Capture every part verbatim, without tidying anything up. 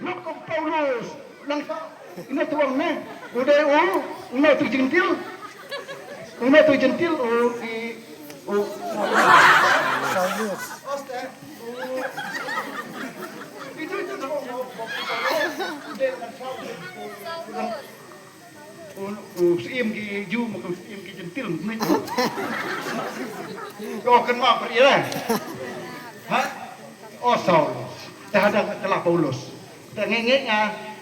Nok kum Paulus. Nang sa. Ina tuang ne. Udah u. Ina tu jentil. Ina tu jentil. U. I. U. Paulus. Itu itu tu. U, u, syiem ki Jiw, ma u syiem ki Jentil, ma u. Ko kan ma per ira. Ha? O Saulus. Te hada kala Paulus. Te ngi ngi nga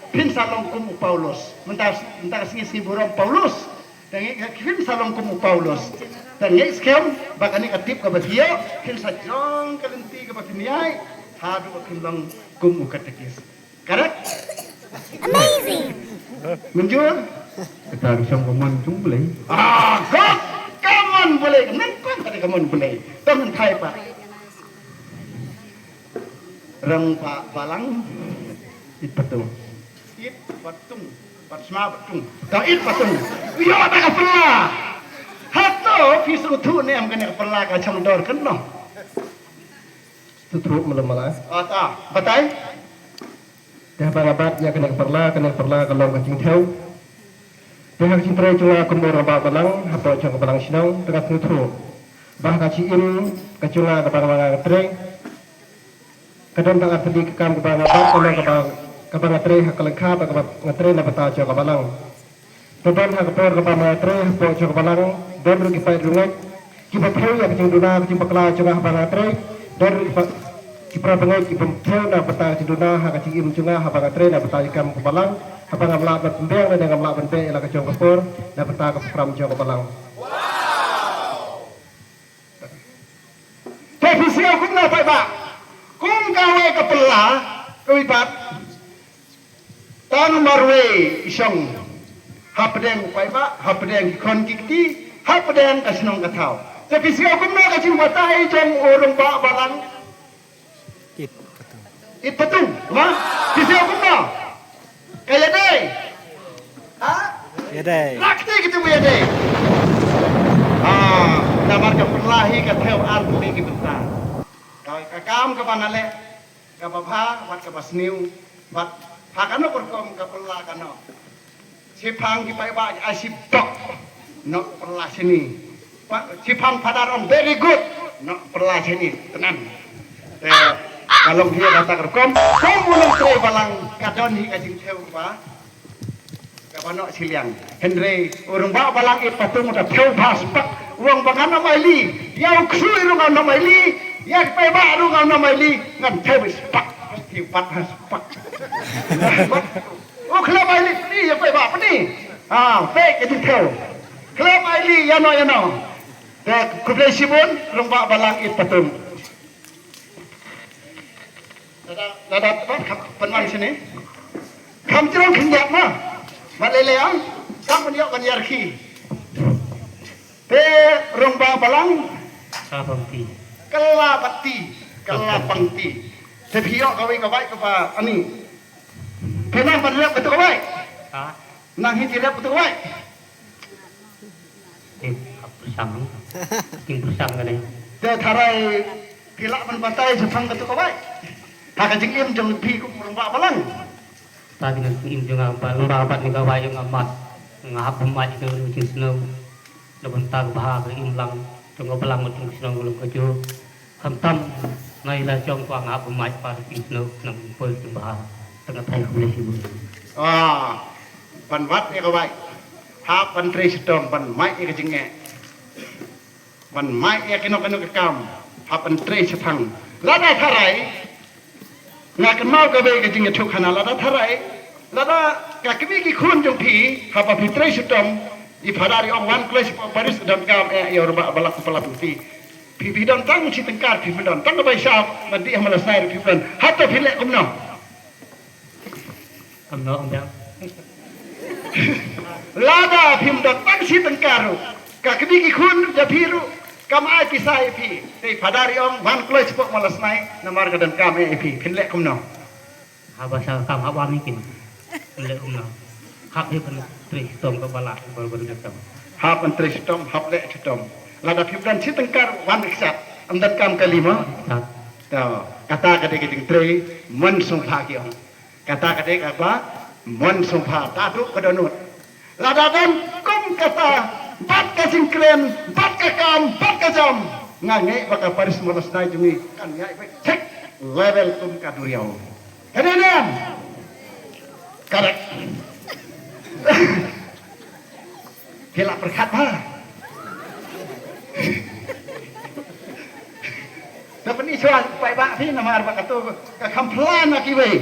phin sa long kum u Paulus. Mynta mynta sngi sngi burom Paulus. Te ngi nga phin sa long kum u Paulus. Te ngi skhem ba kane ka tip kaba thiah phin sa jrong ka lynti kaba phin ïai. Haduh ba phin long kum u katekis. Correct? Amazing. Mynjur? Kata ka shong ka mon jong Blei. Ah, God, ka mon Blei. Nang kong kata ka mon Blei. Tong thai pa. Rang pa balang. It patung. It patung. Pat sma patung. Ta it patung. Yo ta ka pela. Hato phi sngewthuh ne em kane ka pela ka shong dor kano. Sngewthuh mala mala. Ah, ta. Batai. Te haba nga bat ïa kane ka pela, kane ka pela ka long ka jingthew. Te ha ka jingtrei jong nga kum u rangbah balang hapoh jong ka balang shnong, te nga sngewthuh ba ha ka jingim ka jong nga kaba nga trei, ka don tang artylli ka kam kaba nga bat, ka long kaba, kaba nga trei ha ka lyngkha bad kaba nga trei na bynta jong ka balang. Te don ha ka por kaba nga trei hapoh jong ka balang, don ruh ki paid rungeit kiba thew ïa ka jingduna ka jingbakla jong nga haba nga trei. Don ruh ki pa-, ki para bangeit kiba thew na bynta ka jingduna ha ka jingim jong nga haba nga trei na bynta ka kam ka balang, haba ngam lah ban pynbiang lane ngam lah ban beh ïa la ka jong ka por na bynta ka program jong ka balang. Te phi sngew kumno paidbah? Kum kawei ka pela kawei pat. Tang marwei i shong hapdeng u paidbah, hapdeng ki khon ki kti, hapdeng ka shnong ka thaw. Te phi sngew kumno ka jingbatai jong u rangbah balang? It patung. It patung, ma? Phi sngew kumno? Ka ïadei. Ha? Ïadei. Rakti kitu ïadei. Ah, namar ka pela hi ka thew ar tylli ki bynta. Ka, ka kam kaba nga leh, kaba bha bad kaba sniew bad ha kano ka rukom ka pela kano. Shiphang ki paidbah ai shibok. Noh pela shini. Shiphang Phadar ong very good. Noh pela shini. Tenan. Te ka long hi kata ka rukom. Kum u nongtrei balang ka don hi ka jingthew ba. Kaba noh shiliang. Hynrei u rangbah balang i patung u da thew bha spak. U ong ba ngan ym aili. Ïa u ksuid ruh ngan ym aili. Ïa ki paidbah ruh ngan ym aili. Ngan thew spak. Thew pat ha spak. U khlem aili pyni ïa paidbah pyni. Ha, peit ka jingthew. Khlem aili ïano ïano. Te khublei shibun rangbah balang i patung. Lada, lada, kham pynwan shane. Kham jrong khyndiat ma. Mat lei lei ang. Kham pynïoh ban ïarkhie. Te rangbah balang. Ka pangti. Kala pangti. Kala pangti. Te phi ïoh kawei ka wait kaba ani. Phi nang ban lep katu ka wait. Ha? Nang hi ji lep katu ka wait. King pyrshang. King pyrshang kane. Te tharai phi lah ban batai shaphang katu ka wait. Ha ka jingim jong phi kum rangbah balang. Ta jingim jong nga ba lura bad ni ka wait jong nga mat. Nga hap bym mait ïa ka jingsngew. Na bynta ka bha ka imlang jong ka balang jong ka shnong ka long ka jong. Khamtam nga ïa la jong kwah nga hap bym mait pa ka jingsngew nang poi jingbha. Tang ka thai khublei shibun. Ah, ban wad ïa ka wait. Hap ban trei shitom ban mait ïa ka jingeh. Ban mait ïa kino kino ka kam, hap ban trei shaphang. Lada tharai, nga kynmaw kawei ka jingïathuhkhana lada tharai, lada ka kmie ki khun jong phi, haba phi trei shitom, i Phadar i ong wan kloi shapoh parish donkam eh ïa u rangbah balang u palat phi. Phi phi don tang shi tyngka phi phi don, tang ka bai shap, lada dih ha Malasnai phi phi don. Hato phi leh kumno? Kumno ong biang? Lada phim don tang shi tyngka ruh, ka kmie ki khun jong phi ruh kam ai pisa ïa phi. Te Phadar i ong wan kloi shapoh Malasnai namar ka donkam eh ïa phi. Phin leh kumno? Haba sa kam haba mi kin. Phin leh kumno? Hap hi ban trei shitom ka bala, ban ban shitom. Hap ban trei shitom, hap leh shitom. Lada phim don shi tyngka ruh wan ksat. Ym donkam kali mo? Ksat. To, kata ka dei ka jingtrei, mon sngewbha ki ong. Kata ka dei kaba mon sngewbha, ta duk ka dohnud. Lada don kum kata, bad ka jingkren, bad ka kam, bad ka jam, nga ngeit ba ka parish Mawlasnai jong ngi kan ïaid beit thik level kum ka duriaw. Ka dei ne em? Correct. Phi la pyrkhat bha. Te pyni shuwa paidbah phi namar ba kato ka kham phylla na kiwei.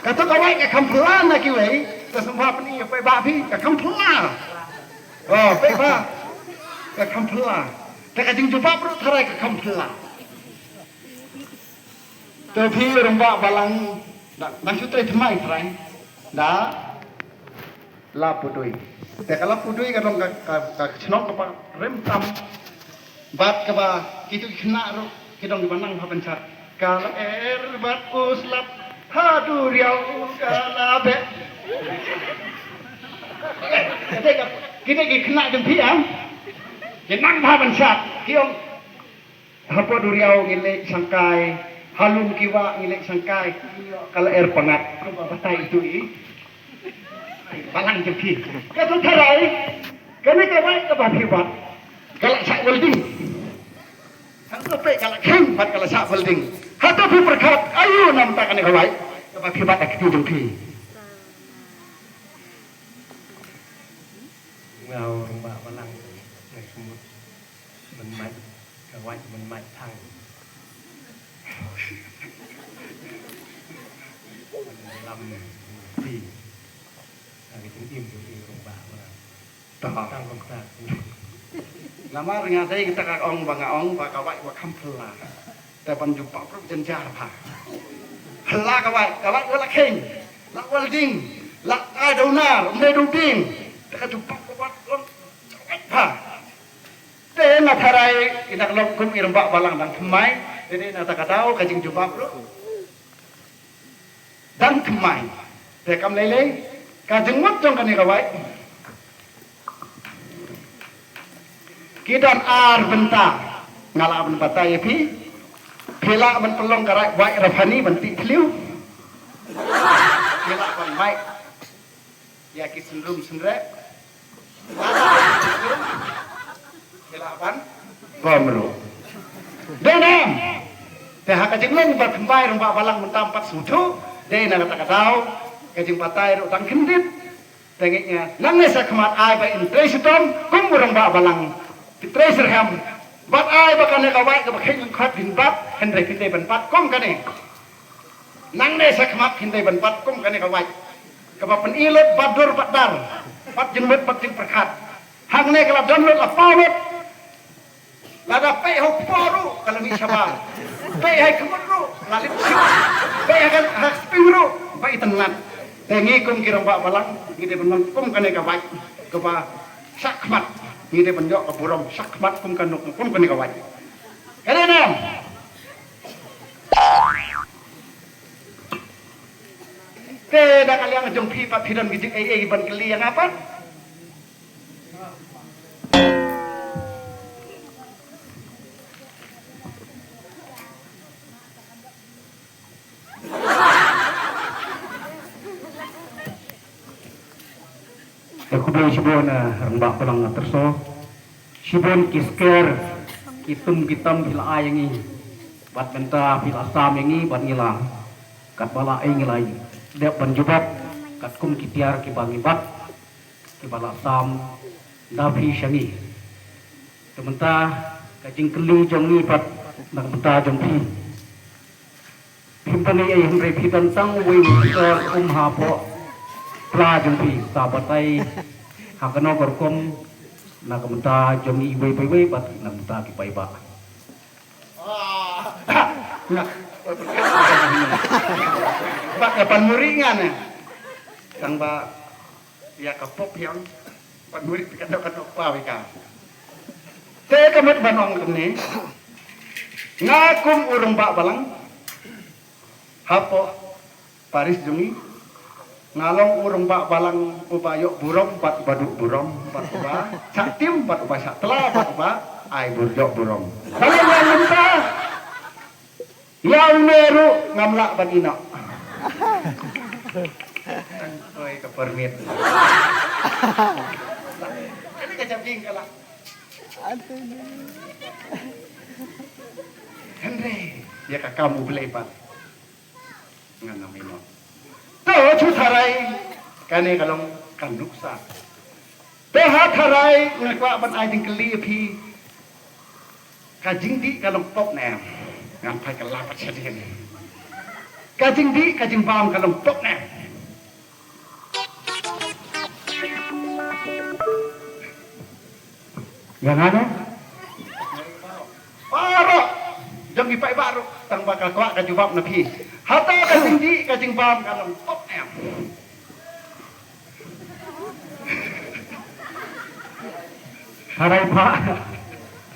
Kato ka wait ka kham phylla na kiwei. Te sngewbha pyni paidbah phi ka kham phylla. Oh, paidbah. Ka kham phylla. Te ka jingjubab ruh tharai ka kham phylla. Te phi rangbah balang da, dang shu trei thymmai trai da la pudui. Te ka la pudui ka long ka, ka, ka shnong kaba rim tam. Bad kaba kitu ki khynnah ruh ki dong kiba nang bha ban shat. Ka la er bad u slap ha duriaw ka la beh. Kata ka, kita ki khynnah jong phi am. Ki nang bha ban shat. Ki ong Hapoh duriaw ngi leit shangkai, ha lum ki wah ngi leit shangkai, ka la er pangat, kumba batai itu i. Balang jong phi. Ka tu tharai, kane ka wait kaba phi bat, ka la shah welding. Hangto peit ka la kheiñ bad ka la shah welding. Hato phi pyrkhat, ayu namar kane ka wait, kaba phi bat ha kti jong phi. Nga u rangbah balang, nga sngewmut ban mait ka wait ban mait thang. Ban lam ti. Nga ka jingim jong u rangbah balang. Tang kumta. Namar nga dei kata ka ong ba nga ong ba ka wait ba kham phylla. Te ban jubab ruh jynjar bha. Phylla ka wait, ka wait ka la kheiñ, la welding, la ai da u nar, um dei da u dieng. Te ka jubab ka wait long jawai bha. Te na tharai ina ka long kum i rangbah balang dang thymmai, te dei na ta ka daw ka jingjubab ruh dang thymmai. Te kam lei lei ka jingmut jong kane ka wait. Ki don ar bynta nga lah ban batai ïa phi. Phi lah ban pynlong ka wait Raphani ban tih thliew. Phi lah ban mait ïa ki synrum synreh. Phi lah ban bom ruh. Dei ne em? Te ha ka jinglong ba thymmai rangbah balang mynta ym pat sngewthuh. Dei na kata ka daw ka jingbatai ruh dang kyndit. Te ngeit nga, nangne shakhmat ai ba in trei shitom kum u rangbah balang. Ki trei shitrhem. Bad ai ba kane ka wait kaba kheiñ lyngkot phin bat, hynrei phin dei ban bat kum kane. Nangne shakhmat phin dei ban bat kum kane ka wait. Kaba pyni lut bad dur bad dar, bad jingmut bad jingpyrkhat. Hangne ka la don lut la paw lut. Lada peit ha u kpoh ruh ka la mih shabar. Peit ha i khmut ruh la lip sip. Peit ha ka, ha spring ruh ba itynnat. Te ngi kum ki rangbah balang ngi dei ban long kum kane ka wait kaba shah khmat. Ngi dei ban ïoh ka burom shah khmat kum kane, kum kane ka wait. Ka dei ne em? Te da ka liang jong phi pat phi don ki jingaiei ban kylli ïa nga pat. Te khublei shibun, eh, rangbah balang nga tyrso. Shibun ki sker, ki tum ki tam phi la ai ïa ngi. Bad mynta phi la sam ïa ngi bad ngi la, katba la ai ngi la dep ban jubab katkum ki tiar kiba ngi bat, kiba la sam da phi sha ngi. Te mynta ka jingkylli jong ngi pat na ka bynta jong phi. Phim pynlong ei hynrei phi don tang uwei u sker um hapoh pla jong phi, sa batai ha kano ka rukom na ka bynta jong ngi iwei pa iwei bad na ka bynta ki paidbah. Bad nga pan muri nga ne. Tang ba ïa ka pop hiang. Pat murid phi ka dok ka dok pa phi ka. Te ka mut ban ong kumne. Nga kum u rangbah balang hapoh parish jong ngi. Nga long u rangbah balang uba ïoh burom bad uba duh burom bad uba shah tim bad uba shah tla bad uba ai bur ïoh burom. Balei nga mynta? Ïa une ruh ngam lah ban ïehnoh. Oi, ka permit. Kane ka jam king ka la. Hynrei ïa ka kam U Blei pat ngan ym ïehnoh. To shu tharai, kane ka long ka nuksa. Te ha tharai nga kwah ban ai jingkylli ïa phi. Ka jingdih ka long pop ne em? Ngan phai ka la pat shadien. Ka jingdih ka jingbam ka long pop ne em? Ïa nga ne? Baroh. Jong ngi paidbah ruh tang ba ka kwah ka jubab na phi. Hata ka jingdih ka jingbam ka long pop ne em? Harai pha.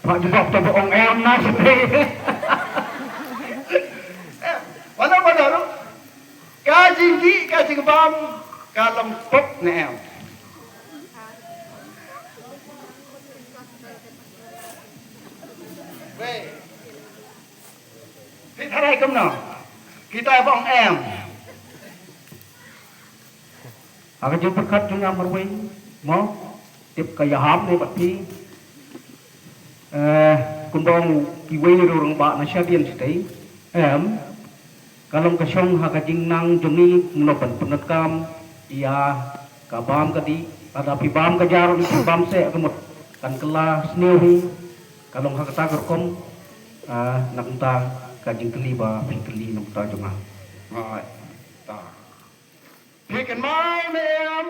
Pha jubab to ba ong em na shatei. Wala wala ruh. Ka jingdih ka jingbam ka long pop ne em? Wei. Phi tharai kumno? Kita ba ong em. Ha ka jingpyrkhat jong nga marwei mo, tip ka ïahap ne bad phi. Eh, kumba ong kiwei ruh rangbah na shadien shatei. Em, ka long ka shong ha ka jingnang jong ngi kumno ban pyndonkam ïa ka bam ka dih, lada phi bam ka jar, phi bam seh ka mut kan kylla sniew hi. Ka long ha kata ka rukom, ah, na kata ka jingkylli ba phi kylli na kata jong nga. Right. Ta. Phi kynmaw ne em?